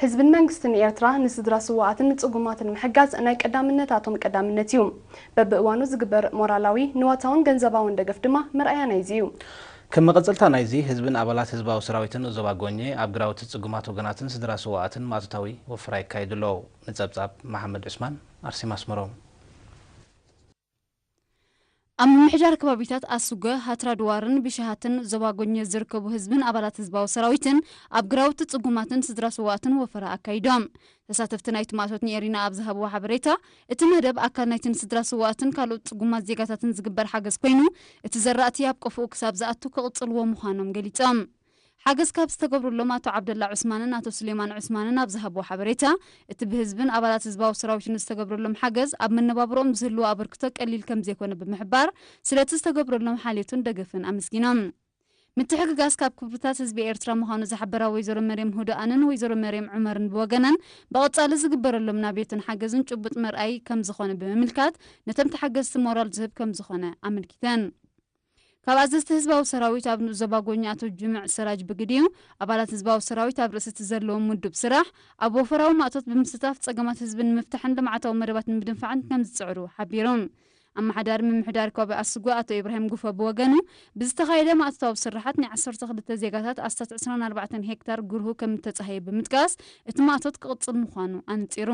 ህዝብን መንግስትን ኤርትራ ንስድራ ስውኣትን ንጽጉማትን ምሕጋዝ ናይ ቀዳምነታቶም ቀዳምነት እዩ። በብእዋኑ ዝግበር ሞራላዊ፣ ንዋታውን ገንዘባውን ደገፍ ድማ መርኣያ ናይዚ እዩ። ከም መቐጸልታ ናይዚ፣ ህዝብን ኣባላት ህዝባዊ ሰራዊትን ዞባ ጎኘ ኣብ ግራውቲ ጽጉማት ወገናትን ስድራ ስውኣትን ማእቶታዊ ወፈራ የካይዱ ኣለዉ። ንጸብጻብ መሓመድ ዑስማን፣ ኣርሴማ ኣስመሮም። ኣብ ምምሕዳር ከባቢታት ኣስጎ፣ ሃትራድዋርን ብሽሃትን ዞባ ጎኘ ዝርከቡ ህዝብን ኣባላት ህዝባዊ ሰራዊትን ኣብ ግራውቲ ጽጉማትን ስድራ ስውኣትን ወፈራ ኣካይዶም። ተሳተፍቲ ናይቲ ማእቶት ንኤሪና ኣብ ዝሃብዎ ሓበሬታ፣ እቲ መደብ ኣካል ናይቲ ንስድራ ስውኣትን ካልኦት ጽጉማት ዜጋታትን ዝግበር ሓገዝ ኮይኑ፣ እቲ ዘራእቲ ኣብ ቆፎኡ ክሳብ ዝኣቱ ክቕጽልዎ ምዃኖም ገሊጾም። ሓገዝ ካብ ዝተገብረሎም ኣቶ ዓብደላ ዑስማንን ኣቶ ሱሌማን ዑስማንን ኣብ ዝሃብዎ ሓበሬታ፣ እቲ ብህዝብን ኣባላት ህዝባዊ ሰራዊትን ዝተገብረሎም ሓገዝ ኣብ መነባብሮኦም ዝህልዎ ኣበርክቶ ቀሊል ከም ዘይኮነ ብምሕባር፣ ስለቲ ዝተገብረሎም ሓልዮትን ደገፍን ኣመስጊኖም። ምትሕግጋዝ ካብ ክብርታት ህዝቢ ኤርትራ ምዃኑ ዝሓበራ ወይዘሮ መርየም ሁድኣንን ወይዘሮ መርየም ዑመርን ብወገነን፣ ብቐጻሊ ዝግበረሎም ናብየትን ሓገዝን ጭቡጥ መርኣይ ከም ዝኾነ ብምምልካት፣ ነቶም ተሓገዝቲ ሞራል ዝህብ ከም ዝኾነ ኣመልኪተን። ካብ ኣዘዝቲ ህዝባዊ ሰራዊት ኣብ ንኡስ ዞባ ጎኛ ኣቶ ጅምዕ ሰራጅ ብግዲኡ፣ ኣባላት ህዝባዊ ሰራዊት ኣብ ርእሲ እቲ ዘለዎም ውዱብ ስራሕ፣ ኣብ ወፈራዊ ማእቶት ብምስታፍ ጸገማት ህዝቢ ንምፍታሕን ልምዓታዊ መደባት ንምድንፋዕን ከም ዝጽዕሩ ሓቢሮም። ኣመሓዳሪ ምምሕዳር ከባቢ ኣስጎ ኣቶ ኢብራሂም ጉፎ ብወገኑ፣ ብዝተኻየደ ማእቶታዊ ስራሓት ናይ ዓሰርተ ክልተ ዜጋታት ኣስታት ዕስራን ኣርባዕተን ሄክታር ግርሁ ከም እተጻህየ ብምጥቃስ፣ እቲ ማእቶት ክቕጽል ምዃኑ ኣንጺሩ።